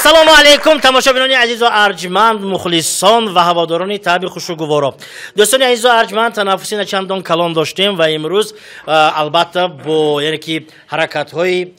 Ассалому алайкум тамошобинони азизу арҷманд, мухлисон ва ҳаводорони таби хушу гуворо. Дӯстони азизу арҷманд, танаффуси начандон калон доштем ва имрӯз албатта бо яъне ки ҳаракатҳои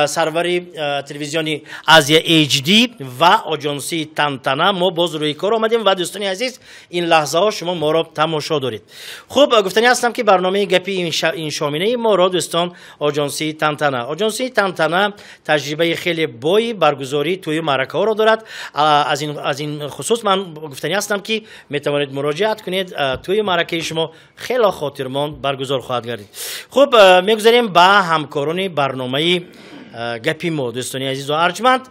сарвари телевизиони Азия HD ва оҷонсии Тантана мо боз рӯи кор омадем ва дӯстони азиз, ин лаҳзаҳо шумо моро тамошо доред. Хуб, гуфтанӣ ҳастам, ки барномаи гапи ин шоминаи моро дӯстон оҷонсии Тантана. Оҷонсии Тантана таҷрибаи хеле бои баргузории тӯю маъракаҳоро дорад. Аз ин хусус ман гуфтанӣ ҳастам, ки метавонед муроҷиат кунед, тӯи маъракаи шумо хеле хотирмон баргузор хоҳад гардид. Хуб, мегузарем ба ҳамкорони барномаи гапи мо. Дӯстони азизу арҷманд,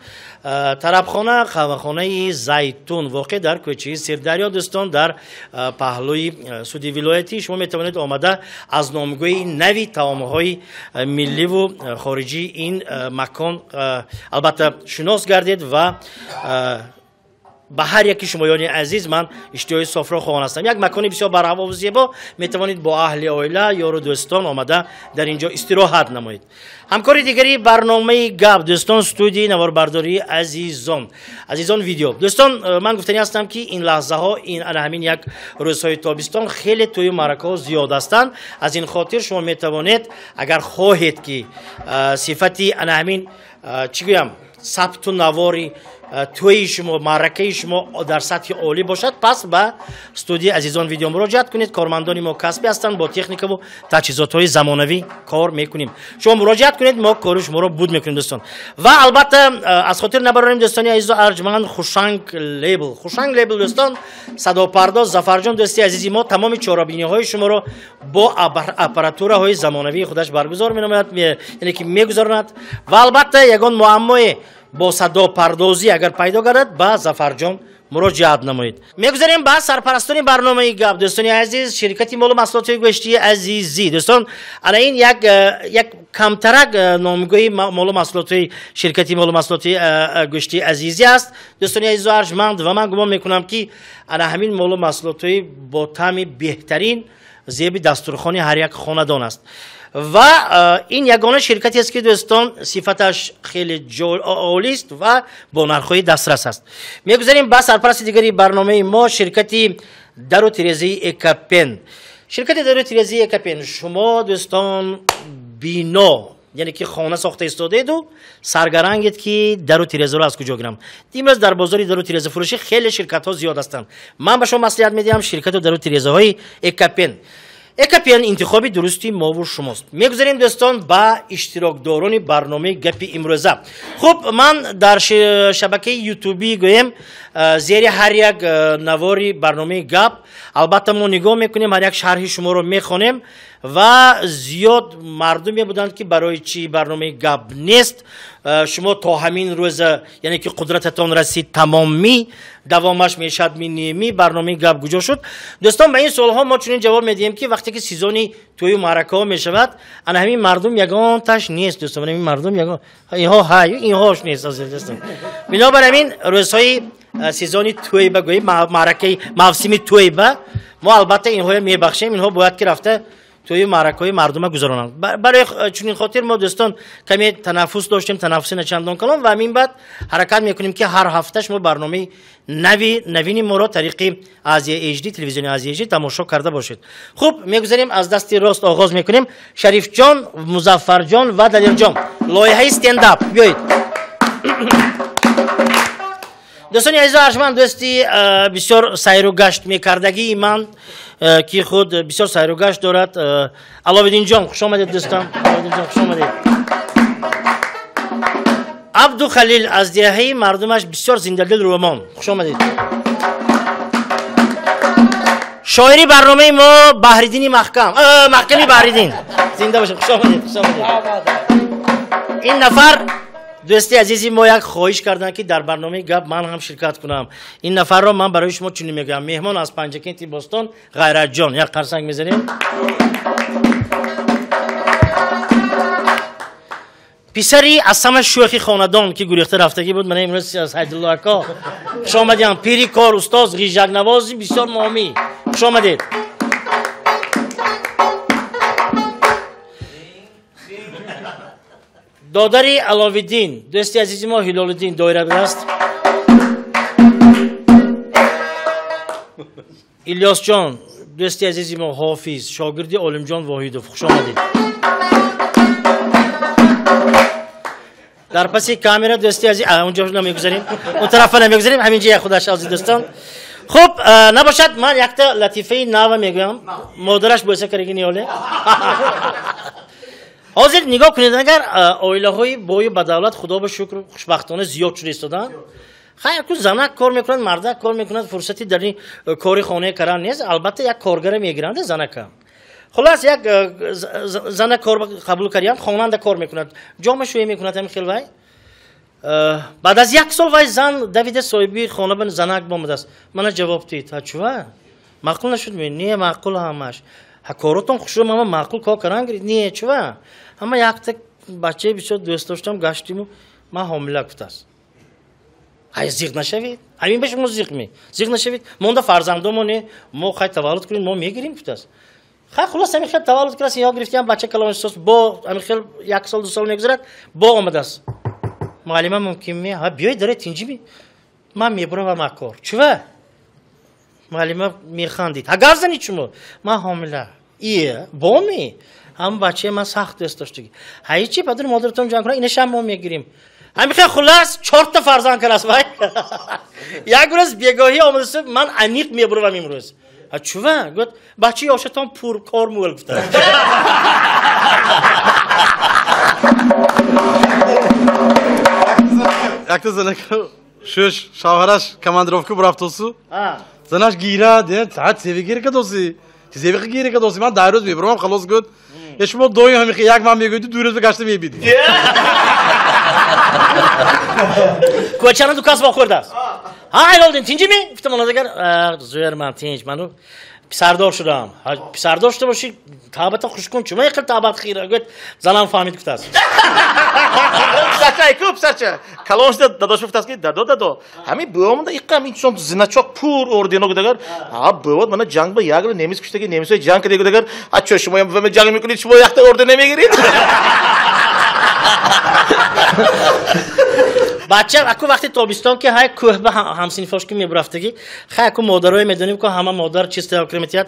тарабхона қаҳвахонаи Зайтун воқеъ дар кӯчаи Сирдарё, дӯстон, дар паҳлӯи суди вилоятӣ шумо метавонед омада аз номгӯи нави таомҳои милливу хориҷии ин макон албатта шинос гардед ва ба ҳар яки шумоёни азиз ман иштиҳои софро хоҳон ҳастам. Як макони бисёр барҳаво зебо, метавонед бо аҳли оила, ёру дӯстон омада дар ин ҷо истироҳат намоед. Ҳамкори дигари барномаи гап, дӯстон, студияи наворбардории Азизон, Азизон видео. Дӯстон, ман гуфтанӣ ҳастам, ки ин лаҳзаҳо, ин ана ҳамин як рӯзҳои тобистон хеле тӯю маъракаҳо зиёд ҳастанд. Аз ин хотир шумо метавонед, агар хоҳед, ки сифати ана ҳамин чӣ гӯям, сабту навори тӯи шумо, маъракаи шумо дар сатҳи олӣ бошад, пас ба студияи Азизон видео муроҷиат кунед. Кормандони мо касбӣ ҳастанд, бо техникаву таҷҳизотҳои замонавӣ кор мекунем. Шумо муроҷиат кунед, мо кори шуморо буд мекунем, дӯстон. Ва албатта аз хотир набарорем, дӯстони азизу арҷманд, Хушанг лейбл. Хушанг лейбл, дӯстон, садопардоз Зафарҷон дӯсти азизи мо тамоми чорабиниҳои шуморо бо аппаратураҳои замонавии худаш баргузор менамояд, яъне ки мегузаронад. Ва албатта ягон муаммое бо садопардозӣ агар пайдо гардад, ба Зафарҷон муроҷиат намоед. Мегузарем ба сарпарастони барномаи гап, дӯстони азиз, ширкати молу маҳсулоти гӯштии Азизӣ. Дӯстон, ана ин як камтарак номгӯи молу маҳсулоти ширкати молу маҳсулоти гӯштии Азизӣ аст, дӯстони азизу арҷманд, ва ман гумон мекунам, ки ана ҳамин молу маҳсулотҳои бо таъми беҳтарин зеби дастурхони ҳар як хонадон аст. Ва ин ягона ширкатест, ки дӯстон, сифаташ хеле олист ва бо нархҳои дастрас аст. Мегузарем ба сарпарасти дигари барномаи мо, ширкати дару тирезаи Экапен. Ширкати дару тирезаи Экапен, шумо дӯстон бино, яъне ки хона сохта истодаеду саргарангед, ки дару тирезаро аз куҷо гирам. Имрӯз дар бозори дару тирезафурӯшӣ хеле ширкатҳо зиёд ҳастанд. Ман ба шумо маслиҳат медиҳам ширкату дару тирезаҳои Экапен. Экопен интихоби дурусти мову шумост. Мегузарем, дӯстон, ба иштирокдорони барномаи гапи имрӯза. Хуб, ман дар шабакаи ютубӣ гӯем, зери ҳар як навори барномаи гап албатта мо нигоҳ мекунем, ҳар як шарҳи шуморо мехонем ва зиёд мардуме буданд, ки барои чӣ барномаи гап нест. Шумо то ҳамин рӯза, яъне ки қудрататон расид тамомӣ, давомаш мешавад ми барномаи гап куҷо шуд? Дӯстон, ба ин суолҳо мо чунин ҷавоб медиҳем, ки вақте ки сезони тӯю маъракаҳо мешавад, ана ҳамин мардум ягонташ нест, дӯстон, ҳамин мардум ягон инҳо ҳай инҳош нест, дӯстон. Бинобар ҳамин рӯзҳои сезони тӯйба, гӯем маъракаи мавсими тӯйба, мо албатта инҳоя мебахшем, инҳо бояд ки рафта тӯи маъракаҳои мардума гузаронанд. Барои чунин хотир мо, дӯстон, каме танаффус доштем, танаффуси начандон калон, ва ҳамин баъд ҳаракат мекунем, ки ҳар ҳафта шумо барномаи нави навини моро тариқи Азия HD, телевизиони Азия HD тамошо карда бошед. Хуб, мегузарем, аз дасти рост оғоз мекунем. Шарифҷон, Музаффарҷон ва Далерҷон, лоиҳаи стендап, биёед. Дӯстони азизу арҷманд, дӯсти бисёр сайру гашт мекардагии ман, ки худ бисёр сайру гашт дорад, Аловиддинҷон, хуш омадед, дӯстам. Аловиддинҷон, хуш омадед. Абдухалил аз деҳаи мардумаш бисёр зиндадил рӯмон, хуш омадед. Шоири барномаи мо Баҳриддини Маҳкам, Маҳками Баҳриддин, зинда бошед, хуш омадед, хуш омадед. Ин нафар дӯсти азизи мо як хоҳиш карданд, ки дар барномаи гап ман ҳам ширкат кунам. Ин нафарро ман барои шумо чунин мегӯям: меҳмон аз Панҷакенти Бостон, Ғайратҷон, як қарсанг мезанем. Писари аз ҳама шӯхи хонадон, ки гурехта рафтагӣ буд, мана имрӯз Сайдулло ака, хуш омадем. Пири кор, устоз, ғижжакнавози бисёр номӣ, хуш омадед. Додари Аловиддин, дӯсти азизи мо Ҳилолиддин доирабаст. Илёсҷон, дӯсти азизи мо Ҳофиз, шогирди Олимҷон Воҳидов, хуш омадед. Дар паси камера дӯсти азиз, унҷо намегузарем, он тарафа намегузарем, ҳаминҷа як худаш, азиз дӯстон. Хуб, набошад, ман якта латифаи нава мегӯям, модараш бӯса кардаги неоле. Ҳозир нигоҳ кунед, агар оилаҳои бою бадавлат, худо ба шукр, хушбахтона зиёд шуда истоданд. Хай, ку занак кор мекунад, мардак кор мекунад, фурсати дар ин кори хона кардан нест, албатта як коргара мегиранд занака. Хулас, як зана кор қабул карданд, хонанда кор мекунад, ҷома шӯя мекунад ҳамин хел вай. Баъд аз як сол вай зан давида соҳиби хона ба занак бомадааст. Мана ҷавоб дид: ҳа чува? Маъқул нашуд? Не, маъқул ҳамаш. Ҳа коротон хушрӯ, мама маъқул кор кардан гирид. Не, чува? Ҳама якта бачаи бисёр дӯст доштам, гаштиму ман ҳомила гуфтааст. Ҳай, зиқ нашавед. Ҳамин ба шумо зиқ ме. Зиқ нашавед. Монда фарзандомо не, мо хай таваллуд кунем, мо мегирем гуфтааст. Хай, хулос, ҳамин хел таваллуд кардааст, инҳо гирифтиам, бача калон шуд, бо ҳамин хел як сол, ду сол мегузарад, бо омадааст. Муаллима мумкин ме? Ҳа, биёед даре тинҷи ми. Ман мебуравам аз кор. Чува? Муаллима механдид. Ҳа гап занед шумо? Ман ҳомила. Ие, бо ми? Ҳам бачаи ман сахт дӯст доштагӣ. Ҳа ҳечи, падару модаратон ҷанг кунанд, инашам мо мегирем. Ҳамин хел хулас чорта фарзанд кардааст вай. Як рӯз бегоҳӣ омадааст, ман аниқ мебуравам имрӯз. Ҳа чува? Гуфт, бачаи ёшатон пур кор мӯл гуфтааст. Якта занак шӯш шавҳараш командировка бурафтосу. Занаш гира, саат севи гира кадоси. Севи гира кадоси. Ман дар рӯз мебурам, халос гуфт. Е шумо доим ҳамин як ман мегӯед, ду рӯз гашта мебидед. Кӯчана ду кас вохӯрдааст. Ҳа, Ҳилолиддин, тинҷи ми? Гуфтам, она дигар, зӯр ман тинҷ, ману писардор шудам. Писардор шуда бошӣ, табата хуш кун, чума яқил табат хира? Гуфт, занам фаҳмид гуфтааст. Писарча, айку, писарча. Калон шуда дадош гуфтааст ки дадо, дадо, ҳамин бувомонда иққа ҳамин чун зиначок пур ордено гудагар. Ҳа, бувод мана ҷанг ба як немис куштаги, немисои ҷанг кадаги гудагар. А чо шумо ҳам ҷанг мекунед, шумо якта орден намегиред? Бача, аку вақти тобистон ки ҳай кӯҳ ба ҳамсинфош ки мебурафтагӣ, хай аку модарое медонем, ки ҳама модар чиз тайёр кара метиҳад,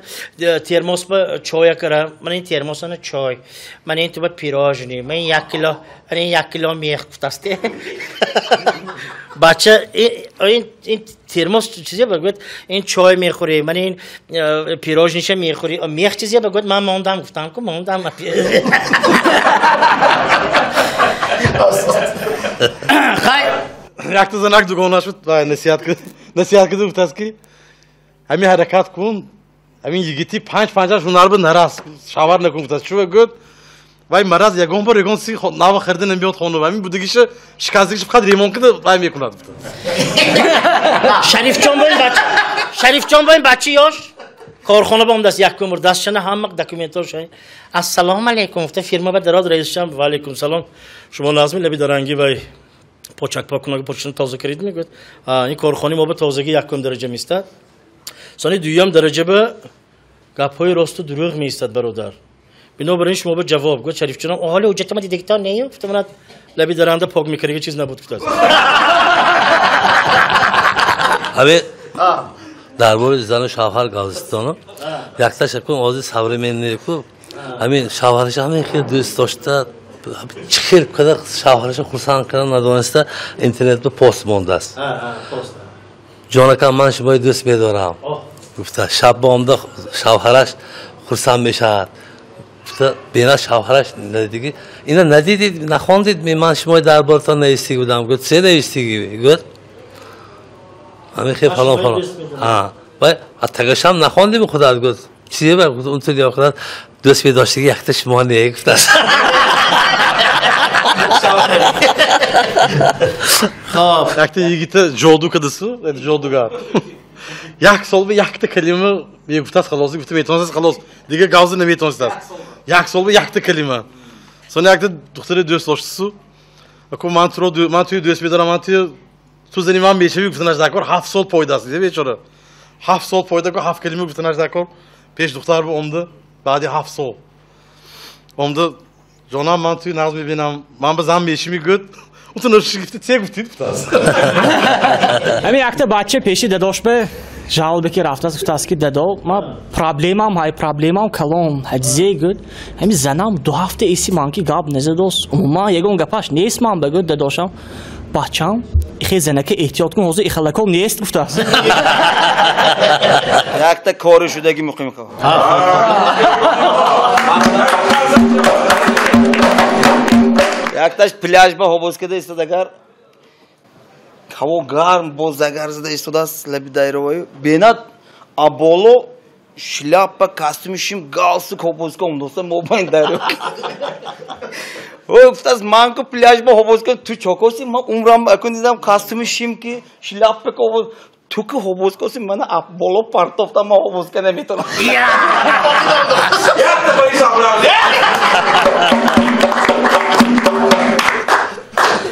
термос ба чоя кара, ман ин термосана чой, ман ин туба пирожни, ман ин як кило, ман ин як кило мех гуфтаст. Бача ин термос чизе бигӯяд, ин чой мехӯрӣ, ман ин пирожниша мехӯрӣ, мех чизе бигӯяд, ман мондам, гуфтам ку мондам. Хай якта занак дугона шуд ва насиҳат кард, гуфтааст ки ҳамин ҳаракат кун, ҳамин йигити 5-5 ҳунар ба нарас, шавар накун, гуфтааст. Чӯ гӯяд, вай мараз ягон бор ягон си нава харида намеёд хона, ҳамин будагиша шикастагиша фақат ремонт карда вай мекунад. Шарифҷон бо ин бачи ёш корхона ба омадааст, як умр дастшана ҳама документҳо шай. Ассалому алайкум, гуфта фирма ба дарод раисшам. Ва алайкум салом. Шумо назми лаби даранги вай почак пок почна тоза карид мегӯяд. Ин корхонаи мо ба тозагӣ якум дараҷа меистад. Сони дуюм дараҷа ба гапҳои росту дурӯғ меистад, бародар. Бинобар ин шумо ба ҷавоб гӯяд Шарифҷонам, ҳоло ҳуҷҷатама дидагитон не, гуфта манат лаби даранда пок мекардаги чиз набуд, гуфтааст. Ҳамин дар бораи зану шавҳар гап якташа кун ози современный ку ҳамин шавҳараша ҳамин хел дӯст дошта, чӣ хел қадар шавҳараша хурсанд кардан надониста, интернетба пост мондааст. Ҷонакам, ман шумои дӯст медорам, гуфта. Шаб ба омда шавҳараш хурсанд мешавад. Гуфта бена шавҳараш надидиги ина надидид, нахондид, ман шумои дар боратон навистагӣ будам. Гуфт се навистагӣ? Гуфт ҳамин хел фалон фалон. Вай тагашам нахондим худат. Гуфт чизе ба гуфт он ту худат дӯст медоштагӣ якта шумо не, гуфтааст. Хоб якта йигита ҷоду кардасу, ҷодугар. Як сол ба якта калима мегуфтааст, халос, гуфта метавонистааст, халос, дигар гавза наметавонистааст. Як сол ба якта калима. Сони якта духтаре дӯст доштасу, аку ман туро ман туи дӯст медорам, ман туи ту зани ман мешавӣ, гуфтанаш дакор, 7 сол пойдааст, бечора. 7 сол пойда ку 7 калима гуфтанаш дакор, пеш духтар омда, баъди 7 сол. Омда ҷонам, ман туи нағз мебинам, ман ба зан мешавӣ, гӯяд. Утун гуфта те гуфтид, гуфтааст. Ҳамин якта бача пеши дадош ба жалоба ки рафтааст, гуфтааст ки дадо, ма проблемам ҳай, проблемам калон, ҳадизе, гӯяд. Ҳамин занам 2 ҳафта эси ман ки гап назадост, умуман ягон гапаш нест ман ба, гӯяд дадошам. Бачам, ихе занака эҳтиёт кун, ҳозир ихалаком нест, гуфтааст. Якта кори шудаги муқим қил. Якташ пляж ба ҳобоз када истодагар, ҳаво гарм боз загар зада истодааст лаби дайроваю. Бенат аболо шляпа, костюми шим, галстук ҳобозка омдоста мобайн дайро. Ой, гуфтааст, ман ку пляж ба ҳобоз ка, ту чокоси, ман умрам акун дидам костюми шим ки шляпа ки ҳобоз, ту ки ҳобоз коси, мана аболо партофта, ман ҳобоз ка наметавонам.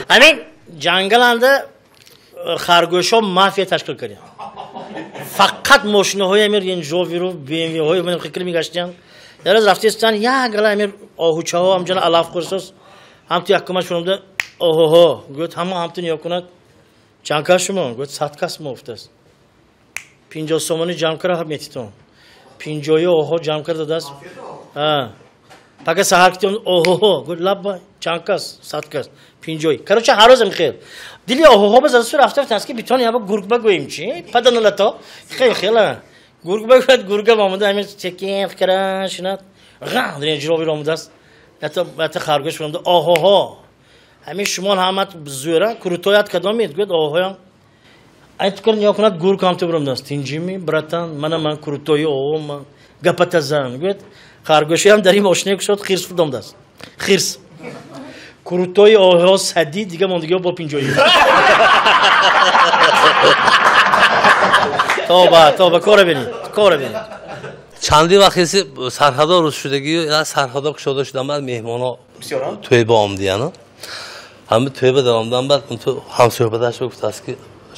Ҳамин ҷангаланда харгӯшҳо мафия ташкил карданд. Фақат мошинаҳои амир Рейндж Роверу БМВ-ҳои ман фикр мегаштанд. Дар раз рафтистан як гала амир оҳучаҳо ҳамҷона алаф хӯрсоз, ҳам ту якумаш фуромда оҳоҳо, гӯяд ҳама ҳам ту ниё кунад. Чанд кас шумо? Гӯяд 100 кас мо уфтааст. 50 сомонӣ ҷамъ кара метитон. 50 оҳо ҷамъ карда додааст. Пака саҳар китон оҳоҳо, гӯяд лаббай, чанд кас? 100 кас. 50. Короче, ҳар рӯзам хел. Дили оҳоҳо ба зада су рафта рафтааст ки битон яба гург ба гӯем чи? Паданалато. Хел хела. Гург ба гӯяд, гурга омада ҳамин чекин кара шинат. Ған Рейндж Ровер омадааст. Ята харгӯш фуромда оҳоҳо. Ҳамин шумо ҳамат зӯра крутоят кадомед? Гӯяд оҳоям. Ай тукар ниё кунад гург ҳам ту буромдааст. Тинҷими братан, мана ман крутои оҳо ман. Гапата зан. Гӯяд харгӯшиам дар ин мошине кушод хирс фудомдааст. Хирс. Крутои оҳо сади дига мондагиҳо бо 50. Тоба, тоба, кора бинед, кора бинед. Чанди вақт сарҳадо рӯз шудагӣ, сарҳадо кушода шудан баъд меҳмоно тӯйба омдияну. Ҳами тӯйба даромадан баъд ту ҳамсӯҳбаташ гуфтааст ки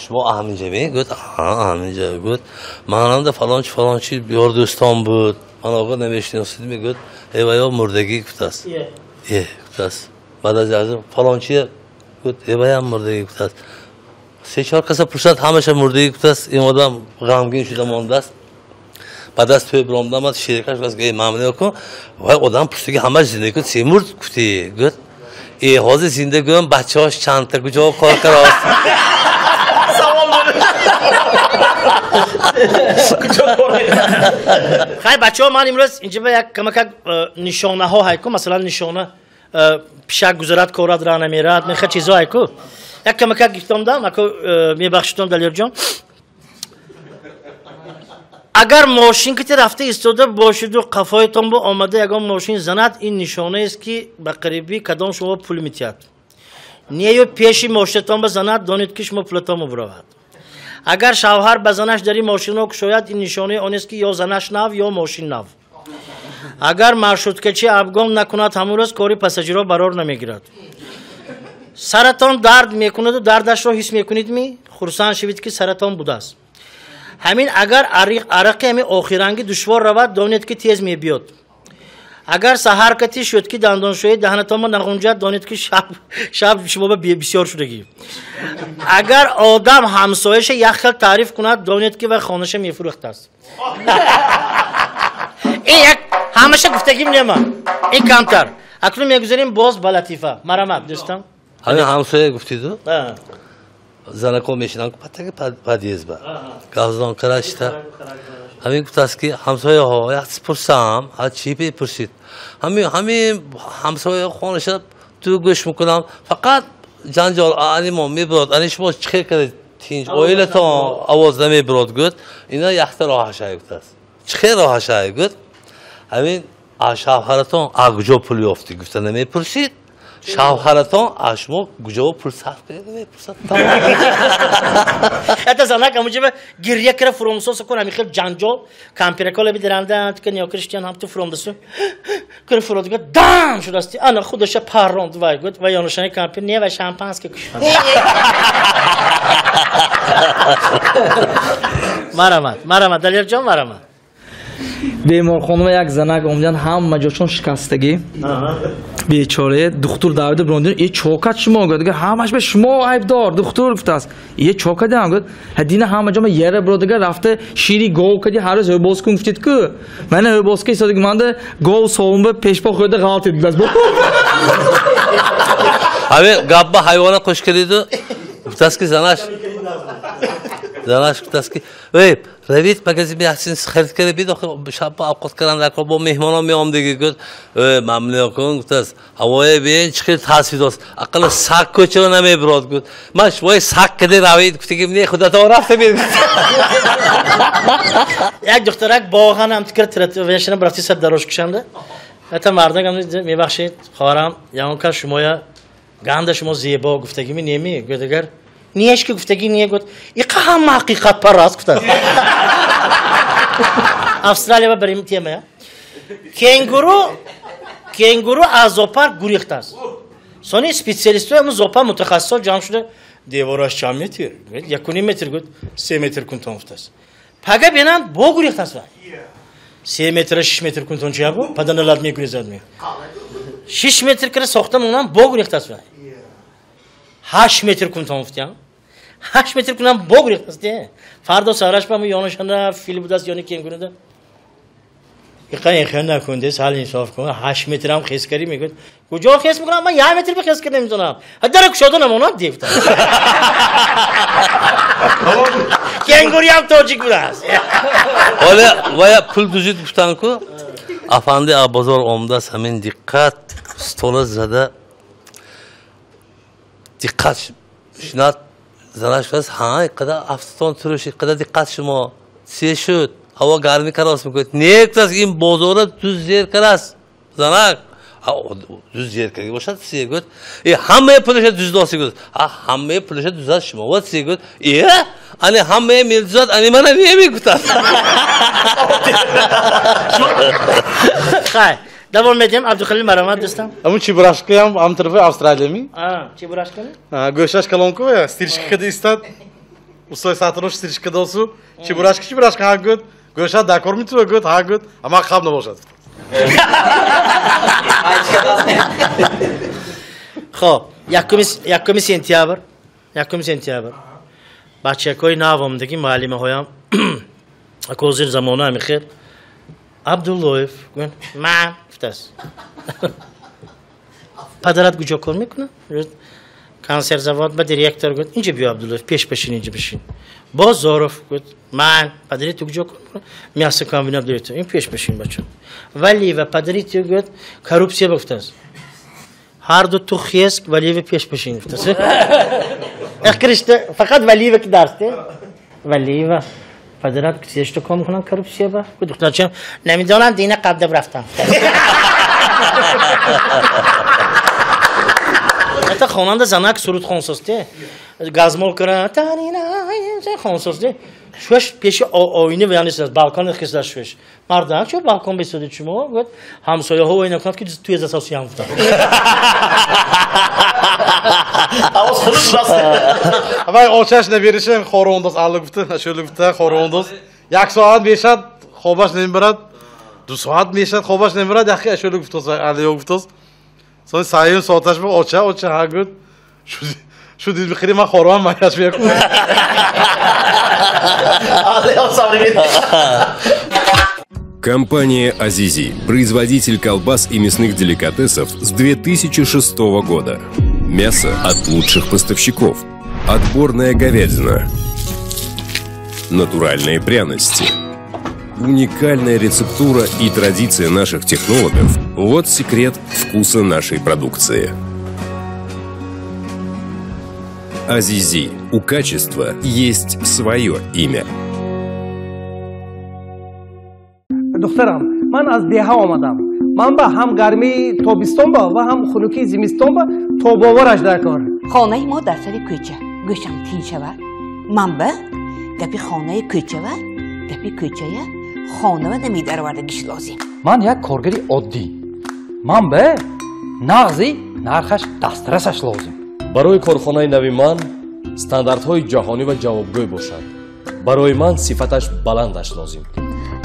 шумо аҳаминҷа ме? Гуфт ҳа, аҳаминҷа. Гуфт манам да фалончи фалончи ёр дӯстон буд. Ман оға намешиносид мегӯяд, э ваё мурдагӣ гуфтааст. Э гуфтааст. Баъд аз фалончи гуфт, э ваям мурдагӣ гуфтааст. 3-4 каса пурсад, ҳамаша мурдагӣ гуфтааст. Ин одам ғамгин шуда мондааст. Баъд аз тӯй биромадам, аз шерикаш гуфт, эй мамнун кун, вай одам пурсиги ҳамаш зиндагӣ кун, се мурд гуфтӣ. Гуфт, э ҳозир зинда гӯям, бачаҳош чандта куҷо кор кард. Хай бачаҳо, ман имрӯз инҷа ба як камакак нишонаҳо ҳайку, масалан нишона пишак гузарад, корад ра намерад, меха чизо ҳайку. Як камакак гифтом дам, аку мебахшитон Далерҷон. Агар мошин ки рафта истода бошиду қафоятон бо омада ягон мошин занад, ин нишонаест ки ба қарибӣ кадом шумо пул метиҳад. Нею пеши мошинатон ба занад, донед ки шумо пулатон мебуравад. Агар шавҳар ба занаш дар ин мошино кушояд, ин нишонаи он аст ки ё занаш нав, ё мошин нав. Агар маршруткачи обгон накунад, ҳамон рӯз кори пассажиро барор намегирад. Саратон дард мекунаду дардашро ҳис мекунед ми? Хурсанд шавед ки саратон будааст. Ҳамин агар арақи ҳамин охиранги душвор равад, донед ки тез мебиёд. Агар саҳар кати шуд ки дандоншӯи даҳанатонро нағунҷад, донед ки шаб шумо ба бисёр шудагӣ. Агар одам ҳамсояша як хел таъриф кунад, донед ки вай хонаша мефурӯхтааст. Ин як ҳамаша гуфтагим нема. Ин камтар. Акнун мегузарем боз ба латифа. Марамат, дӯстам. Ҳамин ҳамсоя гуфтиду? Занако мешинам патаки подъезд ба. Гавзон карашта. Ҳамин гуфтааст ки ҳамсояҳо як чиз пурсам, ҳа чӣ бепурсид? Ҳамин ҳамсоя хонаша ту гӯш мекунам, фақат ҷанҷол ани мо мебурад, ани шумо чӣ хел кардед тинҷ, оилатон овоз намебурад гуфт. Ина якта роҳашай гуфтааст. Чӣ хел роҳашай гуфт? Ҳамин шавҳаратон аз куҷо пул ёфтӣ гуфта намепурсид. Шавҳаратон аз шумо куҷо пул сарф кардед намепурсад. Это занак амуҷа гиря кара фуромсо сакун ҳамин хел ҷанҷол кампиракола бидиранда ки неокриштиан ҳам ту фуромдасу кара фуродига дам шудасти ана худаша парронд вай гуфт ва ёнушани кампир не ва шампанский кушад. Марамат, марамат, Далерҷон, марамат. Беморхонама як занак омадан, ҳама ҷошон шикастагӣ. Бечора духтур давида бирондин, е чокат шумо гуфт, ҳамаш ба шумо айбдор, духтур гуфтааст. Е чокадам гуфт, ҳадина ҳама ҷома яра биродага рафта шири гов кади ҳар рӯз ҳӯбоз кун гуфтид ку. Мана ҳӯбозка истодаги манда гов совумба пешпо хӯрда ғалат дидааст. Ҳамин гапба ҳайвона қӯш кардиду гуфтааст ки занаш гуфтааст ки эй равид магазин яхшин харид карда бид, охир шаб авқот кардан дар кор бо меҳмонон меом диги гуфт. Эй мамнун кун гуфтааст, ҳавое бин чӣ хел таъсир дост, ақалла саг кӯчаро намебурад гуфт. Ман шумои саг каде равид гуфтагим не, худатон рафта бид. Як духтарак боған ҳам тикр тиратвешина рафти сар дарош кушанда. Ҳатто мардак ҳам мебахшед, хоҳарам, ягон кас шумоя ганда шумо зебо гуфтагими неми гуфт, агар ниеш ки гуфтагӣ не гуфт, иқа ҳама ҳақиқатпараст гуфтааст. Австралия ба барим тема. Кенгуру аз зоопарк гурехтааст. Сони специалистҳои ҳамун зоопарк мутахассисҳо ҷамъ шуда девораш чанд метр? 1.5 метр гуфт, 3 метр кунтон гуфтааст. Пага бинанд бо гурехтааст вай. 3 метра 6 метр кунтон чия бу? Паданалат мегурезад ме. 6 метр кира сохта монам бо гурехтааст вай. 8 метр кунтон гуфтям. 8 метр кунам бо гурехтааст. Фардо сараш ба ёнашанда фил будааст ёни кенгуруда. Иқа инхел накунде, сал инсоф кун. 8 метрам хес карӣ мегӯяд. Куҷо хес мекунам? Ман 1 метр хес карда наметавонам. Дара кушода намонад дефта. Кенгуриам тоҷик будааст. Ҳоло вая пул дузид гуфтанд ку, афанди аз бозор омадааст, ҳамин диққат стола зада диққат шинат занаш гуфтааст, ҳа, иқадар афтон туруш, иқадар диққат шумо се шуд, ҳаво гармӣ карост мегӯяд. Не гуфтааст, ин бозора дуз зер карааст. Занак дуз зер карда бошад се гуфт, э ҳамаи пулаша дуздоси гуфт, ҳа ҳамаи пулаша дузад шумо ва се гуфт, э ани ҳамаи мелдузад ани мана намегуфтааст. Хай, давом медиҳем. Абдухалил, марамат дӯстам. Ҳамун чебурашкаям ҳам тарафи Австралия ми? Чебурашками? Гӯшаш калонку стрижка када истад. Устои сатрош стрижка досу. Чебурашка чебурашка ҳа гуфт. Гӯшат дакор митува гуфт, ҳа гуфт, ама қаб набошад. Хоб, 1 сентябр, 1 сентябр. Бачакҳои нав омадаги муаллимаҳоям акозир замона ҳамин хел Абдуллоев гӯянд, ман гуфтааст. Падарат куҷо кор мекунад? Консервзавод ба директор гуфт, инҷа биё Абдуллоев, пеш бишин, инҷа бишин. Бозоров гуфт, ман падари ту куҷо кор? Мясокомбинат директор, ин пеш бишин бача. Валиева падари ту гуфт, коррупсия гуфтааст. Ҳар ду ту хеск, Валиева пеш бишин гуфтааст. Эх кришта, фақат Валиева ки дарс, Валиева падарат кисешто кор мекунанд коррупсия ба? Гуфт духтарчам, намедонам, дина қабда рафтам. Это хонанда занак суруд хонсосте. Газмол кара, хонсосте. Шуаш пеши оина ва яъне балкон хисла шуаш. Мардак чо балкон бисоди чумо? Гуфт ҳамсояҳо оина кунад ки туя засосиям гуфта. Авоз хунук раст. Вай очаш наберишем хорондоз алла гуфта, шӯли гуфта хорондоз. Як соат мешад хобаш намебарад. 2 соат мешад хобаш намебарад. Яхи ашӯли гуфтоз алла гуфтоз. Сони саим соаташ бо оча оча ҳа гуфт. Шу дид бихири ман хорам майраш мекун. Компания «Азизи» – производитель колбас и мясных деликатесов с 2006 года. Мясо от лучших поставщиков. Отборная говядина. Натуральные пряности. Уникальная рецептура и традиция наших технологов – вот секрет вкуса нашей продукции. «Азизи». У качества есть свое имя. Духтарам, ман аз деҳа омадам. Ман ба ҳам гармии тобистон ба ва ҳам хунукии зимистон ба тобовараш дар кор. Хонаи мо дар сари кӯча. Гӯшам тин шавад. Ман ба гапи хонаи кӯчава, гапи кӯчая хонава намедаровардагиш лозим. Ман як коргари оддӣ. Ман ба нағзи нархаш дастрасаш лозим. Барои корхонаи нави ман стандартҳои ҷаҳонӣ ва ҷавобгӯй бошад. Барои ман сифаташ баландаш лозим.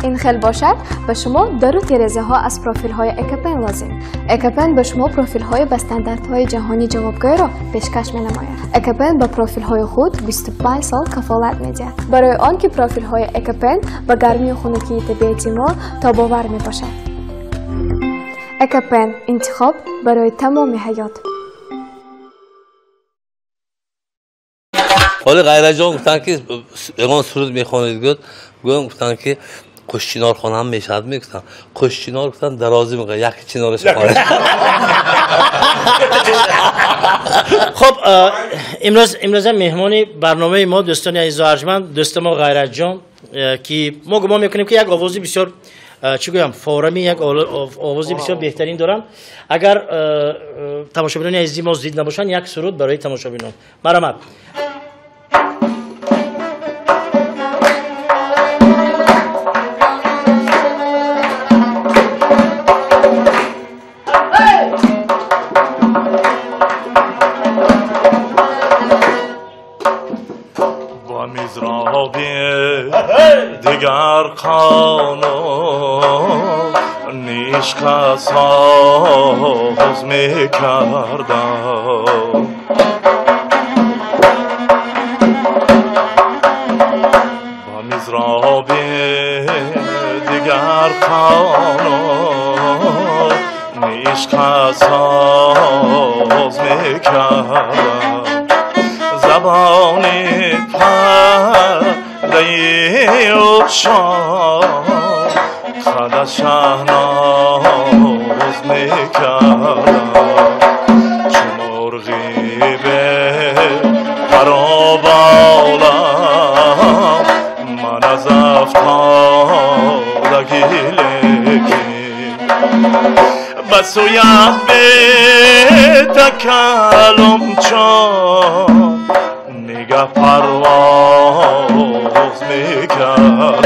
Ин хел бошад, ба шумо дару терезаҳо аз профилҳои Экопен лозим. Экопен ба шумо профилҳои ба стандартҳои ҷаҳонӣ ҷавобгӯйро пешкаш менамояд. Экопен ба профилҳои худ 25 сол кафолат медиҳад. Барои он ки профилҳои Экопен ба гармию хунукии табиати мо тобовар мебошад. Экопен – интихоб барои тамоми ҳаёт. Ҳоли Ғайраҷон гуфтанд ки ягон суруд мехонед, гуфт, гуфтанд ки Қӯшчинор хонам мешавад, мегуфтам. Қӯшчинор гуфтанд дарозӣ мехоҳад, як чинораш хонад. Хуб, имрӯз меҳмони барномаи мо дӯстони азизу арҷманд, дӯсти мо Ғайраҷон, ки мо гумон мекунем ки як овози бисёр, чӣ гӯям, форами як овози бисёр беҳтарин дорам. Агар тамошобинони азизи мо зид набошанд, як суруд барои тамошобинон. Марҳамат. Дигар қонун нишқа соз мекардам. Ба мизроби дигар қонун нишқа соз мекардам. Забони пардаи ушшоқ қад аз шаҳноз мекардам. Чу мурғи бепару болам ман аз афтодагӣ, лекин ба сӯят бетакаллум чун нигаҳ парвоз мекардам.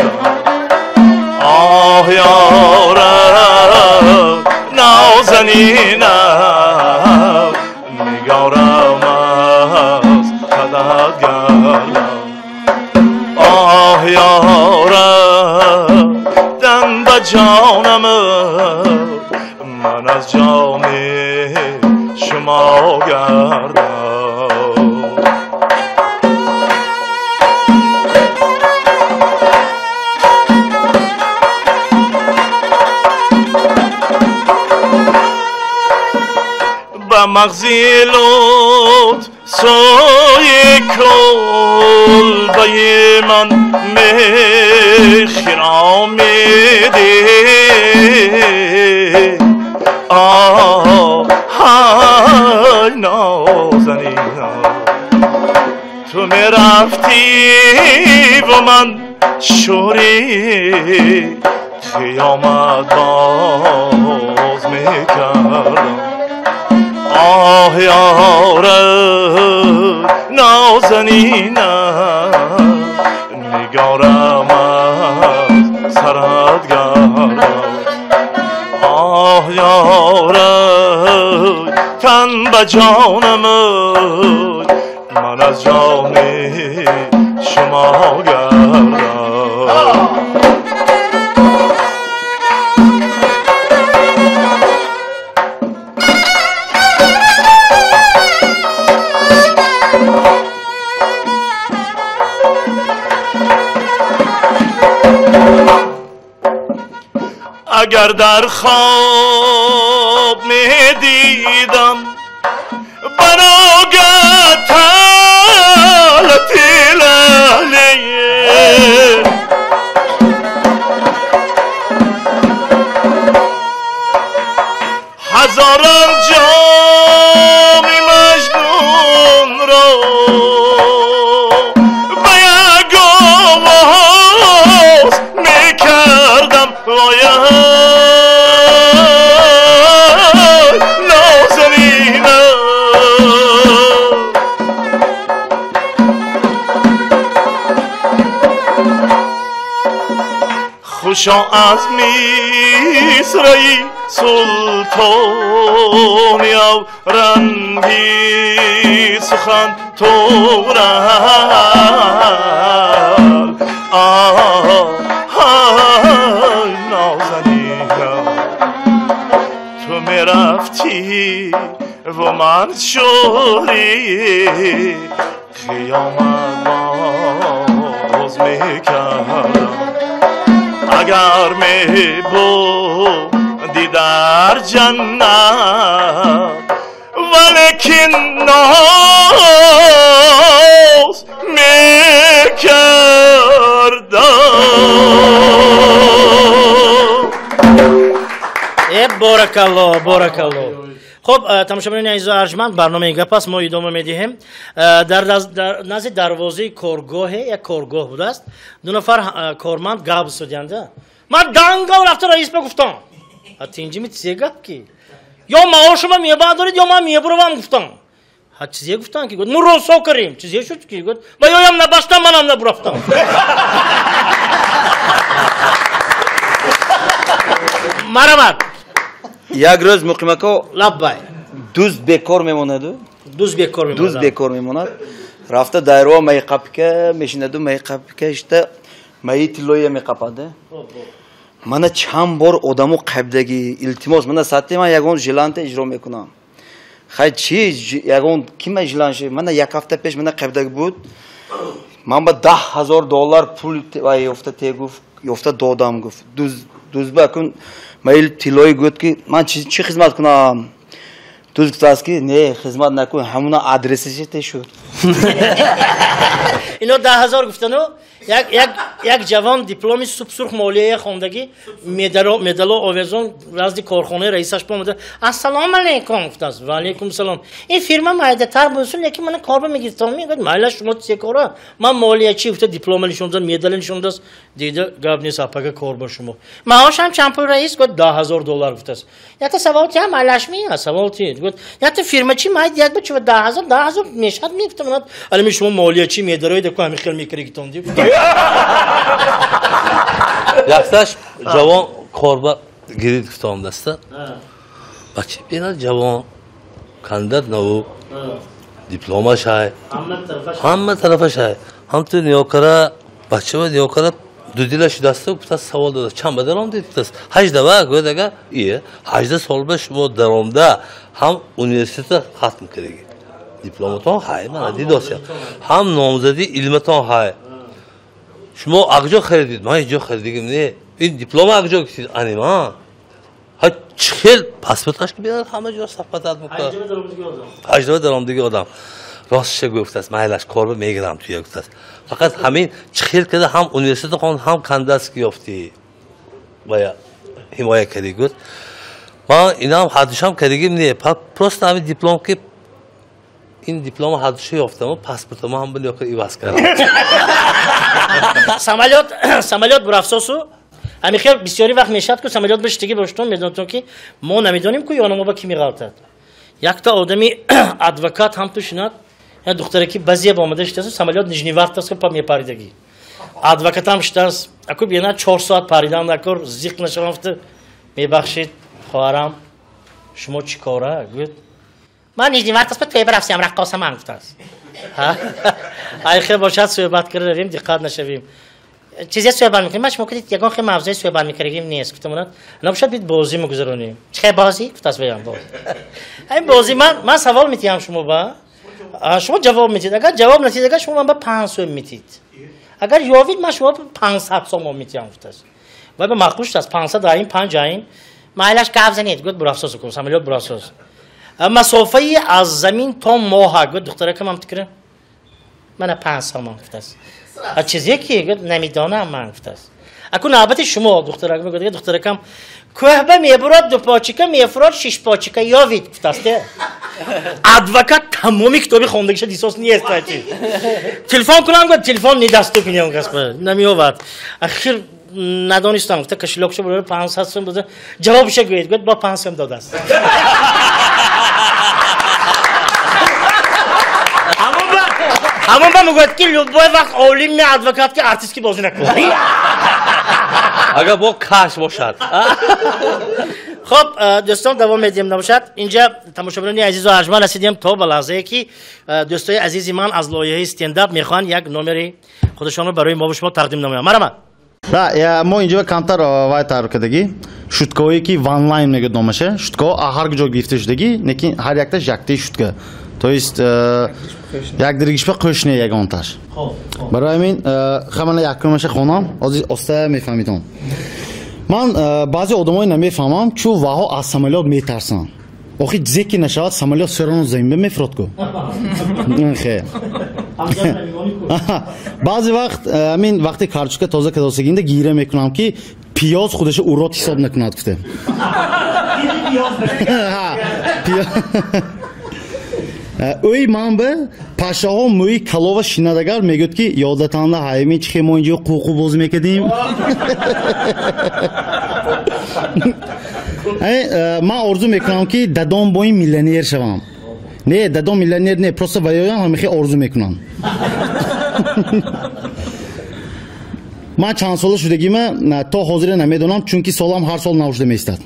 Оҳ ёрам нозанинам, нигорам аз қадат гардам. Оҳ ёрам дам ба ҷонам, ман аз ҷони шумо гардам. Ба мағзи лутф سوی کلبه من میخرامیدی آه های نازنینم تو میرفتی و من شوری قیامت باز میکردم آه یاره نازنینم نگارم از سرت گردم آه یاره تن به جانم من از جان شما گردم اگر در خواب می دیدم بناگه تلتی لحلی هزاران جام مجنون را به یک آواز می کردم خوشا از میسرای سلطانی او رنگی سخن تورل آه نازنینم تو میرفتی و من شوری قیامت باز میکردم اگر می بودی در جنت ولیکن ناز میکردم. Боракалло, боракалло. Хуб, тамошобинони азизу арҷманд, барномаи гап аст, мо идома медиҳем. Дар назди дарвозаи коргоҳе як коргоҳ будааст. Ду нафар корманд гап заданд. Ман дангав рафта раис ба гуфтам. Ҳа тинҷими чизе гап ки? Ё маошама мебардоред, ё ман мебуравам гуфтам. Ҳа чизе гуфтам ки? Ну росо карем. Чизе шуд ки? Ва ёям набастам, манам набурафтам. Марамат. Як рӯз муқимако лаббай дузд бекор мемонаду. Дузд бекор мемонад. Дузд бекор мемонад. Рафта дайрова майқапка мешинаду, майқапка ишта майи тиллоя меқапад. Мана чанд бор одамо қайбдаги илтимос, мана сатти ман ягон жиланта иҷро мекунам. Хай чи ягон кима жилан ши? Мана як ҳафта пеш мана қайбдаги буд. Ман ба $10,000 пул вай ёфта те гуфт, ёфта додам гуфт. Дузд ба кун майл тиллои гуфт ки ман чӣ хизмат кунам? Дузд гуфтааст ки не, хизмат накун, ҳамуна адресаши те шуд. Ино 10,000 гуфтану як ҷавон дипломи субсурх молияя хондагӣ медало овезон назди корхонаи раисаш омада ассалому алайкум гуфтааст. Ва алайкум салом. Ин фирма майдатар бусун, лекин мана кор мегирифтам. Мегӯяд майла шумо се кора, ман молиячи гуфта диплома нишон дод, медала нишон дод. Дида гап нест, апага кор ба шумо. Маошам чанд пул раис? Гуфт $10,000 гуфтааст. Якта савол тиям майлашми? Савол ти. Гуфт якта фирмачи май дият ба чува 10,000 10,000 мешад мегуфтам. Алими шумо молиячи медароид ку ҳамин хел мекаригитон ди. Якташ ҷавон корба гирид гуфтам даста. Бача бина ҷавон кандидат наук, дипломаш ҳай, ҳама тарафаш ҳай. Ҳам ту ниёкара бачава ниёкара дудила шудаста гуфтааст савол додааст. Чанд ба даромдед гуфтааст. 18 ва гӯяд агар ие 18 сол ба шумо даромда ҳам университета хатм кардагӣ. Дипломатон ҳай, мана дидосям. Ҳам номзади илматон ҳай. Шумо акҷо харидид? Ман ҳеҷ ҷо харидигим не. Ин диплома акҷо гирифтид? Ани ман. Ҳа чихел паспорташ ки биёрад ҳама ҷо сафатат мекунад. 18 даромдиги одам. Ростша гуфтааст, майлаш корба мегирам туя гуфтааст. Фақат ҳамин чӣ хел карда ҳам университет хонд, ҳам кандидатский ёфтӣ ва ҳимоя кардӣ гуфт. Ман инам ҳаддушам кардагим не, просто ҳамин диплом ки ин диплома ҳаддуша ёфтаму паспортамо ҳам бил иваз кардам. Самолёт бурафсосу ҳамин хел бисёри вақт мешавад ку самолёт бишитагӣ боштон медонтон ки мо намедонем ку ёнамо ба ки меғалтад. Якта одами адвокат ҳам ту шинад, я духтараки базия омада шитасу самолёт Нижневартовск па мепаридагӣ. Адвокатам шитас, аку бена 4 соат паридан накор зиқ нашавам фта мебахшид хоҳарам шумо чӣ кора? Гӯяд ман Нижневартовск па тӯй барафсиям раққоса ман гуфтааст. Ай хел бошад суҳбат карда равем, диққат нашавем. Чизе суҳбат мекунем, ман шумо кунед ягон хел мавзӯе суҳбат мекардагим нест. Гуфтам онат, набошад бит бозӣ мегузаронем. Чӣ хел бозӣ? Гуфтааст ваям боз. Ҳамин бозӣ ман савол метиҳам шумо ба, шумо ҷавоб метиҳед. Агар ҷавоб натиҳед, агар шумо ман ба 5 сом метиҳед. Агар ёвид ман шумо 500 сом метиҳам гуфтааст. Вай ба маъқул шудааст, 500 айн, 5 айн. Майлаш гап занед, гуфт бурафсос кун, самолёт бурафсос. Масофаи аз замин то моҳа, гуфт духтаракам ҳам тикра. Мана 5 сом гуфтааст. А чизе ки гуфт намедонам ман гуфтааст. Аку навбати шумо духтарак мегӯяд, духтаракам кӯҳба мебурад, ду почика мефурад, шиш почика ёвид гуфтааст. Адвокат тамоми китоби хондагиша дисос нест ачи. Телефон кунам гуфт, телефон недоступен он кас намеёвад. Ахир надонистам гуфта кошелёкшо бурда 500 сом дода. Ҷавобша гӯед, гуфт бо 5 сом додааст. Ҳамон ба мегӯяд ки любой вақт олим ме адвокат ки артист ки бозӣ накунад. Агар бо каш бошад. Хоб, дӯстон давом медиҳем набошад. Инҷа тамошобинони азизу арҷманд расидем то ба лаҳзае ки дӯстои азизи ман аз лоиҳаи стендап мехоҳанд як номери худашонро барои мо шумо тақдим намоянд. Марҳамат. Да, мо инҷа камтар вай тайёр кардагӣ. Шуткаҳое ки ванлайн мегӯяд номаша. Шуткаҳо ҳар ҷо гирифта шудагӣ, лекин ҳар якташ яктаи шутка. То есть якдиргишба қӯшне ягонташ. Барои ҳамин хамана якумаша хонам, ҳозир оста мефаҳмидам. Ман баъзе одамое намефаҳмам, чун ваҳо аз самолёт метарсанд. Охи зе ки нашавад самолёт сероно заминба мефурод ку. Хе. Баъзе вақт ҳамин вақте картошка тоза кадосагинда гира мекунам ки пиёз худаша урод ҳисоб накунад гуфта. Ӯй ман ба пашаҳо мӯи калова шинадагар мегӯяд ки ёдатанда ҳайми чӣ мо инҷо қуқу бозӣ мекардем. Ман орзу мекунам ки дадом бо ин миллионер шавам. Не, дадом миллионер не, просто ваёям ҳамихе орзу мекунам. Ман чанд сола шудагима то ҳозира намедонам, чунки солам ҳар сол нав шуда меистад.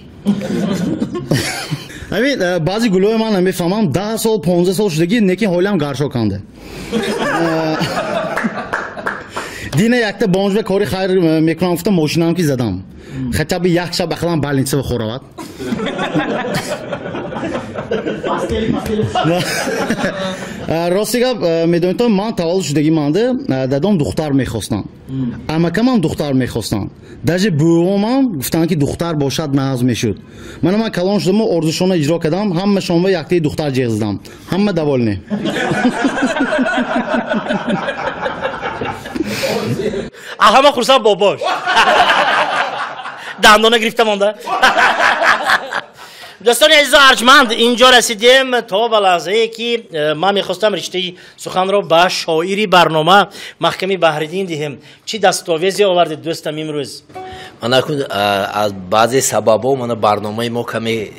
Ҳамин баъзе гулҳои ман намефаҳмам, 10 сол, 15 сол шудагӣ, лекин ҳолиам гаршо канда. Дина якта бонжба кори хайр мекунам гуфта мошинам ки задам. Хотя бы як шаб ақаллан больница бихӯравад. Рости гап медонитон, ман таваллуд шудагӣ манда дадом духтар мехостанд. Амакамам духтар мехостанд. Даже бувомам гуфтанд ки духтар бошад нағз мешуд. Мана ман калон шудаму орзушонро иҷро кардам, ҳамашонро яктаи духтар ҷеғ задам. Ҳама довольны. Ҳама хурсанд бобош. Дандона гирифта монда. Дӯстони азизу арҷманд, инҷо расидем то ба лаҳзае ки ман мехостам риштаи суханро ба шоири барнома Маҳками Баҳриддин диҳем. Чӣ дастовезе овардед дӯстам имрӯз? Ман акун аз баъзе сабабҳо мана барномаи мо каме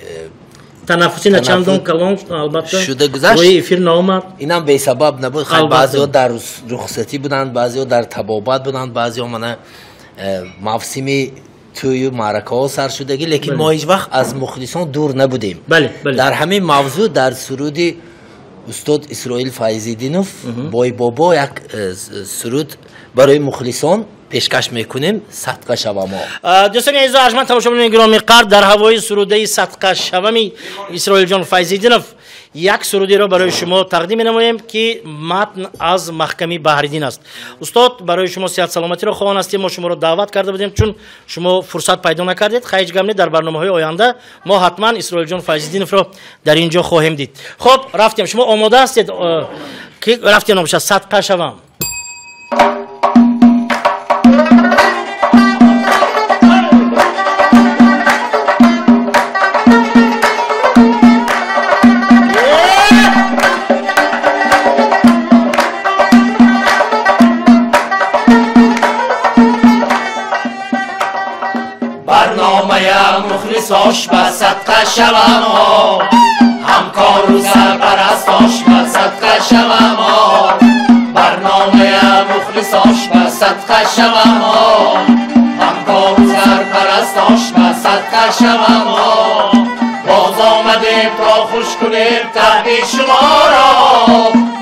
танаффуси начандон калон албатта шуда гузашт, рӯи эфир наомад. Инам бесабаб набуд. Баъзеҳо дар рухсатӣ буданд, баъзеҳо дар табобат буданд, баъзеҳо мана мавсими тӯю маъракаҳо сар шудагӣ, лекин мо ҳеҷ вақт аз мухлисон дур набудем. Дар ҳамин мавзӯъ дар суруди устод Исроил Файзиддинов бой бобо як суруд барои мухлисон пешкаш мекунем, садқа шавамо. Дӯстони азизу арҷманд, тамошобинони гиромӣ, қадр дар ҳавои сурудаи садқа шавами Исроилҷон Файзиддинов як сурудиро барои шумо тақдим менамоем ки матн аз Маҳками Баҳриддин аст. Устод, барои шумо сиҳат саломатиро хоҳон ҳастем. Мо шуморо даъват карда будем, чун шумо фурсат пайдо накардед. Ҳеҷ гап не, дар барномаҳои оянда мо ҳатман Исроилҷон Файзиддиновро дар ин ҷо хоҳем дид. Хоб, рафтем. Шумо омода ҳастед? Ки рафти номша садқа шавам. Мухлисош ба садқа шавамо, ҳамкору сарпарастош ба садқа шавамо, барномая мухлисош ба садқа шавамо, ҳамкору сарпарастош ба садқа шавамо. Боз омадем то хуш кунем таъби шуморо,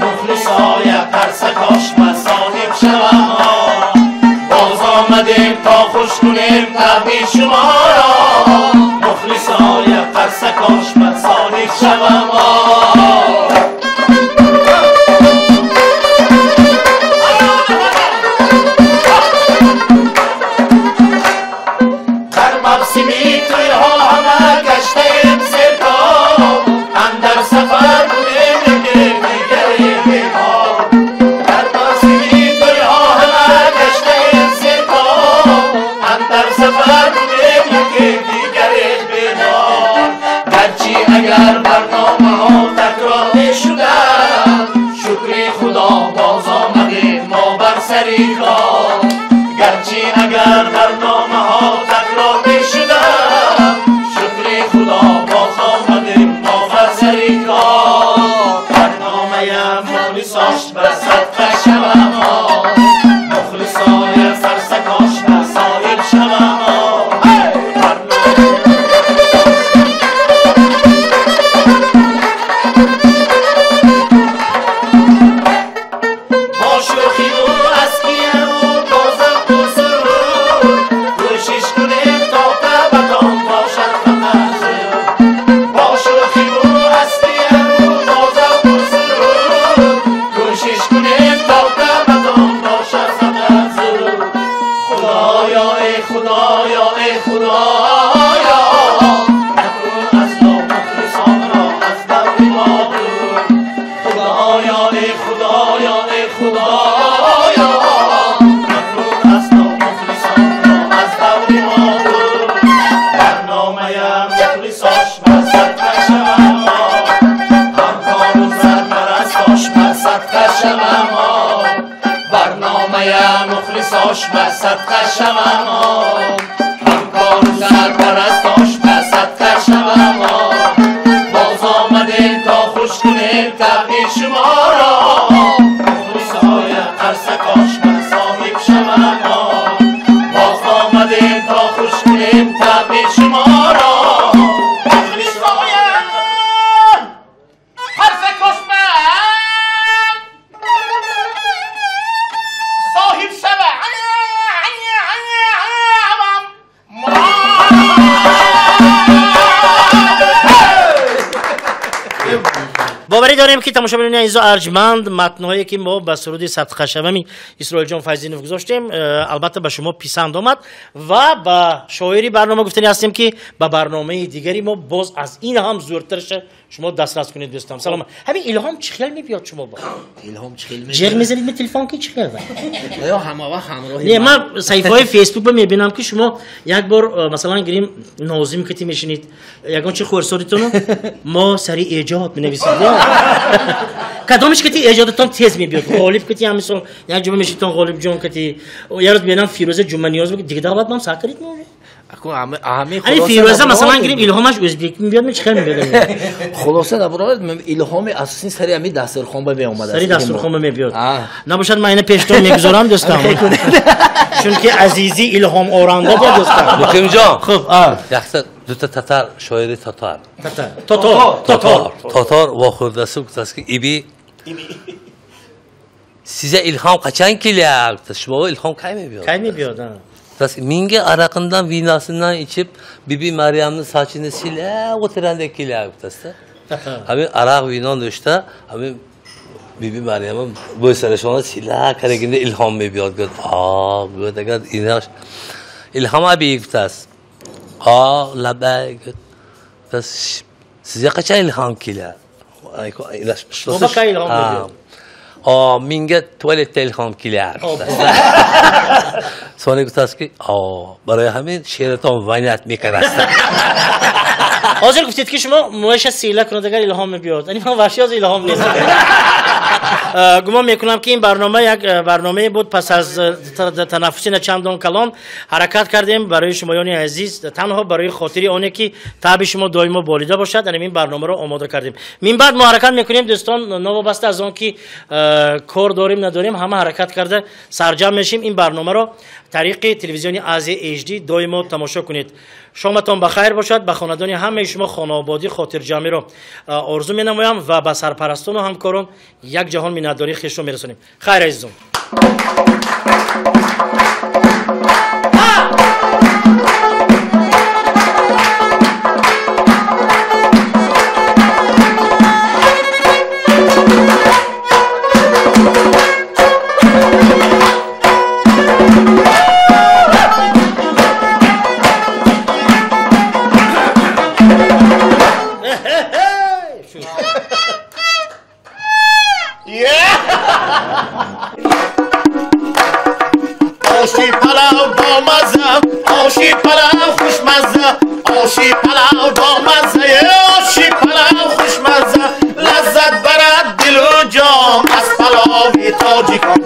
мухлисоя қарсакош ба соҳиб шавамо. Боз омадем то хуш кунем таъби шуморо, мухлисоя қарсакош ба соҳиб шавамо. Дар мавсими тӯйҳо ҳама гаштаем серкор, андар сафар будем лекин дигарем бемор. Дар мавсими тӯйҳо ҳама гаштаем серкор, андар сафар будем лекин дигарем бемор. Гарчи агар барномаҳо такрор мешуданд, шукри Худо боз омадем мо бар сари кор. Гарчи агар барномаҳо такрор мешуданд, шукри Худо боз омадем мо бар сари кор. Барномая мухлисош ба садқа шавамо, мухлисоя сарсакош ба соҳиб шавамо. Бо шӯхиву аскияву бо завқу сурур, кӯшиш кунем то табатон бошад фақат зур. Бо шӯхиву аскияву бо завқу сурур, кӯшиш кунем то табатон бошад фақат зур. Худоё, эй Худоё, эй Худоё, накун аз мо мухлисонро аз даври мо дур. Худоё, эй Худоё, эй Худоё, накун аз мо мухлисонро аз даври мо дур. Барномая мухлисош ба садқа шавамо, ҳамкору сарпарастош ба садқа шавамо, барномая мухлисош ба садқа шавамо, ҳамкору сарпарастош ба садқа шавамо. Боз омадем то хуш кунем таъби шуморо, мухлисоя қарсакош ба соҳиб шавамо. Боз омадем то хуш кунем таъби шуморо, мухлисоя қарсакош ба соҳиб шавамо. Боварӣ дорем ки тамошобинони азизу арҷманд, матнҳое ки мо ба суруди садқашавами Исроилҷон Файзинов гузоштем, албатта ба шумо писанд омад ва ба шоири барнома гуфтани ҳастем ки ба барномаи дигари мо боз аз ин ҳам зӯртарша шумо дастрас кунед. Дӯстам, салом. Ҳамин илҳом чӣ хел мебиёд шумо ба? Илҳом чӣ хел мебиёд? Ҷеғ мезанед ме телефон ки чӣ хел? Ё ҳама вақт ҳамроҳи Не, ман саҳифаҳои Фейсбук мебинам ки шумо як бор масалан гирим Нозим кати мешинед, ягон чи хурсоритону мо сари эҷод менависед. Кадомиш кати эҷодатон тез мебиёд? Ғолиб кати ҳам мисол як ҷо мешитон Ғолибҷон кати, як рӯз мебинам Фирӯза Ҷуманиёз дига давлат мам сар карид мо. Ани Фирӯза масалан гирим илҳомаш ӯзбек мебиёд, чӣ хел мебиёд? Хулоса набурад, илҳоми асосӣ сари ҳамин дастурхон ба меомад. Сари дастурхон ба мебиёд. Набошад ман ина пештон мегузорам дӯстам. Чунки азизӣ илҳом оранда буд дӯстам. Муқимҷон. Хуб, якта дута татар шоири татар. Татар. Тотор. Тотор. Тотор вохӯрдасу гуфтааст ки иби size ilham kaçan kelyapti? Шумо ilhom kay mebiyod? Kay mebiyod? Minga araqından vinasından içip Bibi Meryem'in saçını sile o'tiranda kelyapti. Ҳамин арақ вино нӯшта ҳамин Биби Марьяма бӯсарашона сила карагинда илҳом мебиёд. Гӯяд, а гӯяд, агар инаш илҳом аби гуфтааст. А лабай гӯяд. Гуфтааст, sizga qachon ilhom keladi? Шумо кай илҳом мебиёд? Минга туалетда илҳом кelyapti. Сони гуфтааст ки барои ҳамин шеъратон вайнат мекардаст. Ҳозир гуфтед ки шумо мӯяша сила кунад, агар илҳом мебиёд. Яъне ман вообще ҳозир илҳом нест. Гумон мекунам ки ин барнома як барномае буд пас аз танаффуси начандон калон ҳаракат кардем барои шумоёни азиз, танҳо барои хотири оне ки таъби шумо доимо болида бошад, ин барномаро омода кардем. Мин баъд мо ҳаракат мекунем, дӯстон, новобаста аз он ки кор дорем надорем, ҳама ҳаракат карда сарҷамъ мешим. Ин барномаро тариқи телевизиони Азия HD доимо тамошо кунед. Шоматон ба хайр бошад. Ба хонадони ҳамаи шумо хонаободӣ, хотирҷамъиро орзу менамоям ва ба сарпарастону ҳамкорон як ҷаҳон миннатдории хешро мерасонем. Хайр, азизон. Оши палав бомазза, оши палав хушмазза, оши палав бомазза, оши палав хушмазза, лаззат барад дилу ҷон аз палови тоҷикон.